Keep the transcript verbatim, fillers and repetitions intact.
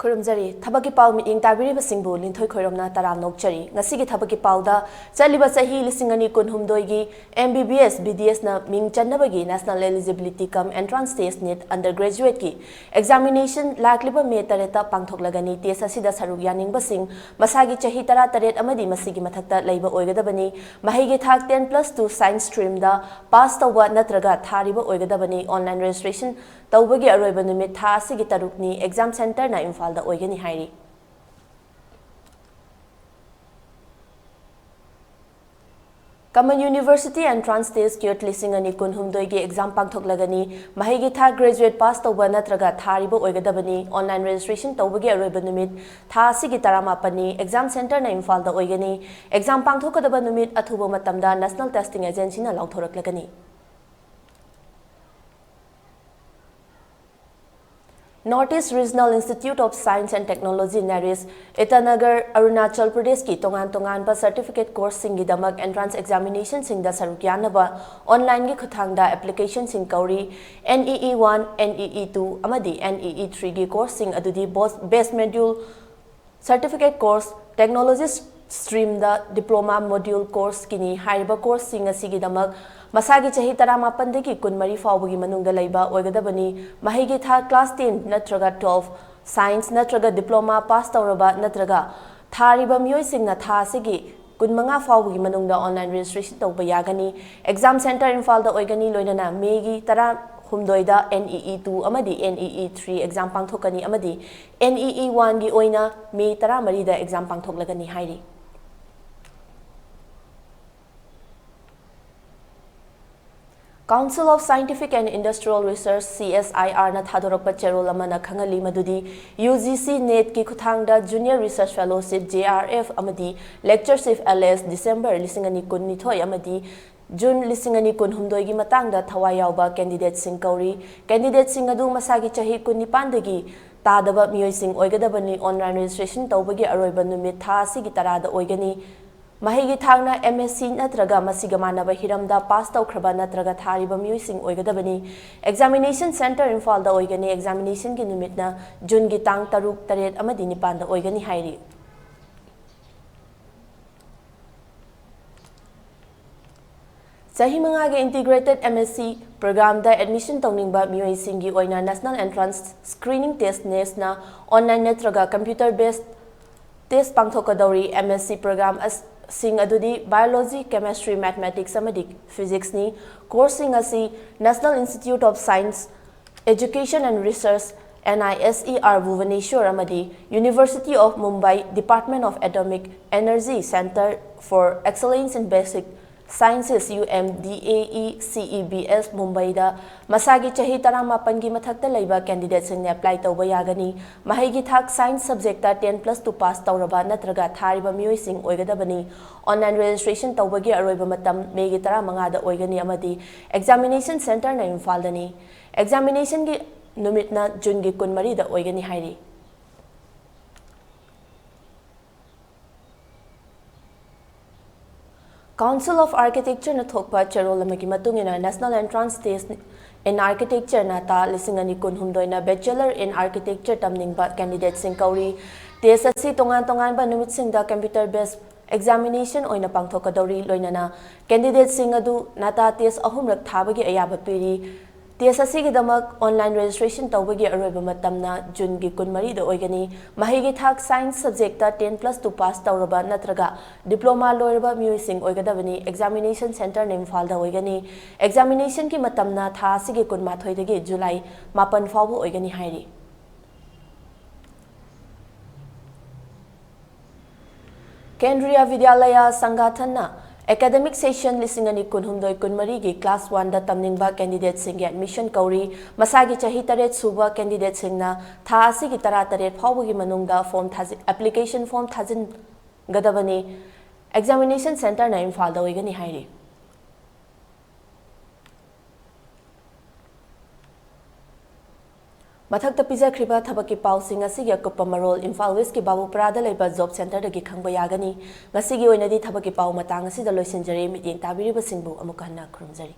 ꯈꯨꯔꯨꯝꯖꯔꯤ꯫ ꯊꯕꯛꯀꯤ ꯄꯥꯎ ꯃꯤꯠꯌꯦꯡ ꯇꯥꯕꯤꯔꯤꯕꯁꯤꯡꯕꯨ ꯂꯤꯟꯊꯣꯏ ꯈꯣꯏꯔꯣꯝꯅ ꯇꯔꯥꯝꯅ ꯑꯣꯛꯆꯔꯤ꯫ ꯉꯁꯤꯒꯤ ꯊꯕꯛꯀꯤ ꯄꯥꯎꯗ, ꯆꯠꯂꯤꯕ ꯆꯍꯤ ꯂꯤꯁꯤꯡ ꯑꯅꯤ ꯀꯨꯟꯍꯨꯝꯗꯣꯏꯒꯤ M B B S, B D S ꯅ ꯃꯤꯡ ꯆꯟꯅꯕꯒꯤ National Eligibility cum Entrance Test, NEET, Undergraduate ꯀꯤ examination ꯂꯥꯛꯂꯤꯕ ꯃꯦ ꯇꯔꯦꯠꯇ ꯄꯥꯡꯊꯣꯛꯂꯒꯅꯤ꯫ Test ꯑꯁꯤꯗ ꯁꯔꯨꯛ ꯌꯥꯅꯤꯡꯕꯁꯤꯡ ꯃꯁꯥꯒꯤ ꯆꯍꯤ ꯇꯔꯥꯇꯔꯦꯠ ꯑꯃꯗꯤ ꯃꯁꯤꯒꯤ ꯃꯊꯛꯇ ꯂꯩꯕ ꯑꯣꯏꯒꯗꯕꯅꯤ꯫ ꯃꯍꯩꯒꯤ ꯊꯥꯛ ten plus two Science stream ꯗ pass ꯇꯧꯕ ꯅꯠꯇ꯭ꯔꯒ ꯊꯥꯔꯤꯕ ꯑꯣꯏꯒꯗꯕꯅꯤ꯫ Online registration ꯇꯧꯕꯒꯤ ꯑꯔꯣꯏꯕ ꯅꯨꯃꯤꯠ ꯊꯥ ꯑꯁꯤꯒꯤ ꯇꯔꯨꯛꯅꯤ꯫ Exam center ꯅ ꯏꯝꯐꯥꯜꯗ ꯑꯣꯏꯒꯅꯤ ꯍꯥꯏꯔꯤ꯫ Common University Entrance Test, CUET ꯂꯤꯁꯤꯡ ꯑꯅꯤ ꯀꯨꯟꯍꯨꯝꯗꯣꯏꯒꯤ exam ꯄꯥꯡꯊꯣꯛꯂꯒꯅꯤ꯫ ꯃꯍꯩꯒꯤ ꯊꯥꯛ graduate pass ꯇꯧꯕ ꯅꯠꯇ꯭ꯔꯒ ꯊꯥꯔꯤꯕ ꯑꯣꯏꯒꯗꯕꯅꯤ꯫ Online registration ꯇꯧꯕꯒꯤ ꯑꯔꯣꯏꯕ ꯅꯨꯃꯤꯠ ꯊꯥ ꯑꯁꯤꯒꯤ ꯇꯔꯥꯃꯥꯄꯟꯅꯤ꯫ Exam center ꯅ ꯏꯝꯐꯥꯜꯗ ꯑꯣꯏꯒꯅꯤ꯫ Exam ꯄꯥꯡꯊꯣꯛꯀꯗꯕ ꯅꯨꯃꯤꯠ ꯑꯊꯨꯕ ꯃꯇꯝꯗ National Testing Agency ꯅ ꯂꯥꯎꯊꯣꯔꯛꯂꯒꯅꯤ꯫ North East Regional Institute of Science and Technology, NIRIS, Itanagar, Arunachal ꯄ꯭ꯔꯗꯦꯁꯀꯤ ꯇꯣꯉꯥꯟ ꯇꯣꯉꯥꯟꯕ certificate course ꯁꯤꯡꯒꯤꯗꯃꯛ entrance examination ꯁꯤꯡꯗ ꯁꯔꯨꯛ ꯌꯥꯅꯕ online ꯒꯤ ꯈꯨꯠꯊꯥꯡꯗ application ꯁꯤꯡ ꯀꯧꯔꯤ꯫ N E E one, N E E two ꯑꯃꯗꯤ N E E three ꯒꯤ course ꯁꯤꯡ ꯑꯗꯨꯗꯤ bos-, base module certificate course, technology stream ꯗ diploma module course ꯀꯤꯅꯤ꯫ ꯍꯥꯏꯔꯤꯕ course ꯁꯤꯡ ꯑꯁꯤꯒꯤꯗꯃꯛ ꯃꯁꯥꯒꯤ ꯆꯍꯤ ꯇꯔꯥꯃꯥꯄꯟꯗꯒꯤ ꯀꯨꯟꯃꯔꯤ ꯐꯥꯎꯕꯒꯤ ꯃꯅꯨꯡꯗ ꯂꯩꯕ ꯑꯣꯏꯒꯗꯕꯅꯤ꯫ ꯃꯍꯩꯒꯤ ꯊꯥꯛ class ten ꯅꯠꯇ꯭ꯔꯒ twelve Science ꯅꯠꯇ꯭ꯔꯒ diploma pass ꯇꯧꯔꯕ ꯅꯠꯇ꯭ꯔꯒ ꯊꯥꯔꯤꯕ ꯃꯤꯑꯣꯏꯁꯤꯡꯅ ꯊꯥ ꯑꯁꯤꯒꯤ ꯀꯨꯟꯃꯉꯥ ꯐꯥꯎꯕꯒꯤ ꯃꯅꯨꯡꯗ online registration ꯇꯧꯕ ꯌꯥꯒꯅꯤ꯫ Exam center ꯏꯝꯐꯥꯜꯗ ꯑꯣꯏꯒꯅꯤ, ꯂꯣꯏꯅꯅ ꯃꯦꯒꯤ ꯇꯔꯥꯍꯨꯝꯗꯣꯏꯗ N E E two ꯑꯃꯗꯤ N E E three exam ꯄꯥꯡꯊꯣꯛꯀꯅꯤ ꯑꯃꯗꯤ N E E one ꯒꯤ ꯑꯣꯏꯅ ꯃꯦ ꯇꯔꯥꯃꯔꯤꯗ exam ꯄꯥꯡꯊꯣꯛꯂꯒꯅꯤ ꯍꯥꯏꯔꯤ꯫ Council of Scientific and Industrial Research, C S I R ꯅ ꯊꯥꯗꯣꯔꯛꯄ ꯆꯦꯔꯣꯜ ꯑꯃꯅ ꯈꯪꯍꯜꯂꯤ ꯃꯗꯨꯗꯤ U G C NET ꯀꯤ ꯈꯨꯠꯊꯥꯡꯗ Junior Research Fellowship, J R F, ꯑꯃꯗꯤ Lectureship, L S, December ꯂꯤꯁꯤꯡ ꯑꯅꯤ ꯀꯨꯟꯅꯤꯊꯣꯏ ꯑꯃꯗꯤ June ꯂꯤꯁꯤꯡ ꯑꯅꯤ ꯀꯨꯟꯍꯨꯝꯗꯣꯏꯒꯤ ꯃꯇꯥꯡꯗ ꯊꯋꯥꯏ ꯌꯥꯎꯕ candidate ꯁꯤꯡ ꯀꯧꯔꯤ꯫ Candidate ꯁꯤꯡ ꯑꯗꯨ ꯃꯁꯥꯒꯤ ꯆꯍꯤ ꯀꯨꯟꯅꯤꯄꯥꯟꯗꯒꯤ ꯇꯥꯗꯕ ꯃꯤꯑꯣꯏꯁꯤꯡ ꯑꯣꯏꯒꯗꯕꯅꯤ꯫ Online registration ꯇꯧꯕꯒꯤ ꯑꯔꯣꯏꯕ ꯅꯨꯃꯤꯠ ꯊꯥ ꯑꯁꯤꯒꯤ ꯇꯔꯥꯗ ꯑꯣꯏꯒꯅꯤ꯫ ꯃꯍꯩꯒꯤ ꯊꯥꯛꯅ M S C ꯅꯠꯇ꯭ꯔꯒ ꯃꯁꯤꯒ ꯃꯥꯟꯅꯕ ꯍꯤꯔꯝꯗ ꯄꯥꯁ ꯇꯧꯈ꯭ꯔꯕ ꯅꯠꯇ꯭ꯔꯒ ꯊꯥꯔꯤꯕ ꯃꯤꯑꯣꯏꯁꯤꯡ ꯑꯣꯏꯒꯗꯕꯅꯤ꯫ Examination center ꯏꯝꯐꯥꯜꯗ ꯑꯣꯏꯒꯅꯤ꯫ Examination ꯒꯤ ꯅꯨꯃꯤꯠꯅ ꯖꯨꯟꯒꯤ ꯇꯥꯡ ꯇꯔꯨꯛ, ꯇꯔꯦꯠ ꯑꯃꯗꯤ ꯅꯤꯄꯥꯟꯗ ꯑꯣꯏꯒꯅꯤ ꯍꯥꯏꯔꯤ꯫ ꯆꯍꯤ ꯃꯉꯥꯒꯤ Integrated M S C program ꯗ admission ꯇꯧꯅꯤꯡꯕ ꯃꯤꯑꯣꯏꯁꯤꯡꯒꯤ ꯑꯣꯏꯅ National Entrance Screening Test, NEST ꯅ online ꯅꯠꯇ꯭ꯔꯒ computer based test ꯄꯥꯡꯊꯣꯛꯀꯗꯧꯔꯤ꯫ M S C program ꯑꯁ-, ꯁꯤꯡ ꯑꯗꯨꯗꯤ Biology, Chemistry, Mathematics ꯑꯃꯗꯤ Physics ꯅꯤ꯫ Course ꯁꯤꯡ ꯑꯁꯤ National Institute of Science, Education and Research, N I S E R Bhubaneswar ꯑꯃꯗꯤ University of Mumbai Department of Atomic Energy Center for Excellence in Basic Sciences, U M D A E C E B S, ꯃꯨꯝꯕꯥꯏꯗ ꯃꯁꯥꯒꯤ ꯆꯍꯤ ꯇꯔꯥꯃꯥꯄꯟꯒꯤ ꯃꯊꯛꯇ ꯂꯩꯕ candidate ꯁꯤꯡꯅ apply ꯇꯧꯕ ꯌꯥꯒꯅꯤ꯫ ꯃꯍꯩꯒꯤ ꯊꯥꯛ science subject ꯇ ten plus two pass ꯇꯧꯔꯕ ꯅꯠꯇ꯭ꯔꯒ ꯊꯥꯔꯤꯕ ꯃꯤꯑꯣꯏꯁꯤꯡ ꯑꯣꯏꯒꯗꯕꯅꯤ꯫ Online registration ꯇꯧꯕꯒꯤ ꯑꯔꯣꯏꯕ ꯃꯇꯝ ꯃꯦꯒꯤ ꯇꯔꯥꯃꯉꯥꯗ ꯑꯣꯏꯒꯅꯤ ꯑꯃꯗꯤ examination center ꯅ ꯏꯝꯐꯥꯜꯗꯅꯤ꯫ Examination ꯒꯤ ꯅꯨꯃꯤꯠꯅ ꯖꯨꯟꯒꯤ ꯀꯨꯟꯃꯔꯤꯗ ꯑꯣꯏꯒꯅꯤ ꯍꯥꯏꯔꯤ꯫ Council of Architecture ꯅ ꯊꯣꯛꯄ ꯆꯦꯔꯣꯜ ꯑꯃꯒꯤ ꯃꯇꯨꯡ ꯏꯟꯅ, National Entrance Test in Architecture, NETA, ꯂꯤꯁꯤꯡ ꯑꯅꯤ ꯀꯨꯟꯍꯨꯝꯗꯣꯏꯅ Bachelor in Architecture ꯇꯝꯅꯤꯡꯕ candidate ꯁꯤꯡ ꯀꯧꯔꯤ꯫ Test ꯑꯁꯤ ꯇꯣꯉꯥꯟ ꯇꯣꯉꯥꯟꯕ ꯅꯨꯃꯤꯠꯁꯤꯡꯗ computer based examination ꯑꯣꯏꯅ ꯄꯥꯡꯊꯣꯛꯀꯗꯧꯔꯤ, ꯂꯣꯏꯅꯅ candidate ꯁꯤꯡ ꯑꯗꯨ NETA test ꯑꯍꯨꯝꯂꯛ ꯊꯥꯕꯒꯤ ꯑꯌꯥꯕ ꯄꯤꯔꯤ꯫ Test ꯑꯁꯤꯒꯤꯗꯃꯛ online registration ꯇꯧꯕꯒꯤ ꯑꯔꯣꯏꯕ ꯃꯇꯝꯅ ꯖꯨꯟꯒꯤ ꯀꯨꯟꯃꯔꯤꯗ ꯑꯣꯏꯒꯅꯤ꯫ ꯃꯍꯩꯒꯤ ꯊꯥꯛ science subject ꯇ ten plus two pass ꯇꯧꯔꯕ ꯅꯠꯇ꯭ꯔꯒ diploma ꯂꯣꯏꯔꯕ ꯃꯤꯑꯣꯏꯁꯤꯡ ꯑꯣꯏꯒꯗꯕꯅꯤ꯫ Examination center ꯅ ꯏꯝꯐꯥꯜꯗ ꯑꯣꯏꯒꯅꯤ꯫ Examination ꯒꯤ ꯃꯇꯝꯅ ꯊꯥ ꯑꯁꯤꯒꯤ ꯀꯨꯟꯃꯥꯊꯣꯏꯗꯒꯤ ꯖꯨꯂꯥꯏ ꯃꯥꯄꯟ ꯐꯥꯎꯕ ꯑꯣꯏꯒꯅꯤ ꯍꯥꯏꯔꯤ꯫ ꯀꯦꯟꯗ꯭ꯔꯤꯌꯥ ꯚꯤꯗ꯭ꯌꯥꯂꯌꯥ ꯁꯪꯒꯥꯊꯟꯅ academic session ꯂꯤꯁꯤꯡ ꯑꯅꯤ ꯀꯨꯟꯍꯨꯝꯗꯣꯏ ꯀꯨꯟꯃꯔꯤꯒꯤ class one ꯗ ꯇꯝꯅꯤꯡꯕ candidate ꯁꯤꯡꯒꯤ admission ꯀꯧꯔꯤ꯫ ꯃꯁꯥꯒꯤ ꯆꯍꯤ ꯇꯔꯦꯠ ꯁꯨꯕ candidate ꯁꯤꯡꯅ ꯊꯥ ꯑꯁꯤꯒꯤ ꯇꯔꯥꯇꯔꯦꯠ ꯐꯥꯎꯕꯒꯤ ꯃꯅꯨꯡꯗ form ꯊꯥꯖꯤ-, application form ꯊꯥꯖꯤꯟꯒꯗꯕꯅꯤ꯫ Examination center ꯅ ꯏꯝꯐꯥꯜꯗ ꯑꯣꯏꯒꯅꯤ ꯍꯥꯏꯔꯤ꯫ ꯃꯊꯛꯇ ꯄꯤꯖꯈ꯭ꯔꯤꯕ ꯊꯕꯛꯀꯤ ꯄꯥꯎꯁꯤꯡ ꯑꯁꯤꯒꯤ ꯑꯀꯨꯞꯄ ꯃꯔꯣꯜ ꯏꯝꯐꯥꯜ ꯋꯦꯁꯀꯤ ꯕꯥꯕꯨꯄꯔꯥꯗ ꯂꯩꯕ ꯖꯣꯕ ꯁꯦꯟꯇꯔꯗꯒꯤ ꯈꯪꯕ ꯌꯥꯒꯅꯤ꯫ ꯉꯁꯤꯒꯤ ꯑꯣꯏꯅꯗꯤ ꯊꯕꯛꯀꯤ ꯄꯥꯎ ꯃꯇꯥꯡ ꯑꯁꯤꯗ ꯂꯣꯏꯁꯤꯟꯖꯔꯦ꯫ ꯃꯤꯠꯌꯦꯡ ꯇꯥꯕꯤꯔꯤꯕꯁꯤꯡꯕꯨ ꯑꯃꯨꯛ ꯍꯟꯅ ꯈꯨꯔꯨꯝꯖꯔꯤ꯫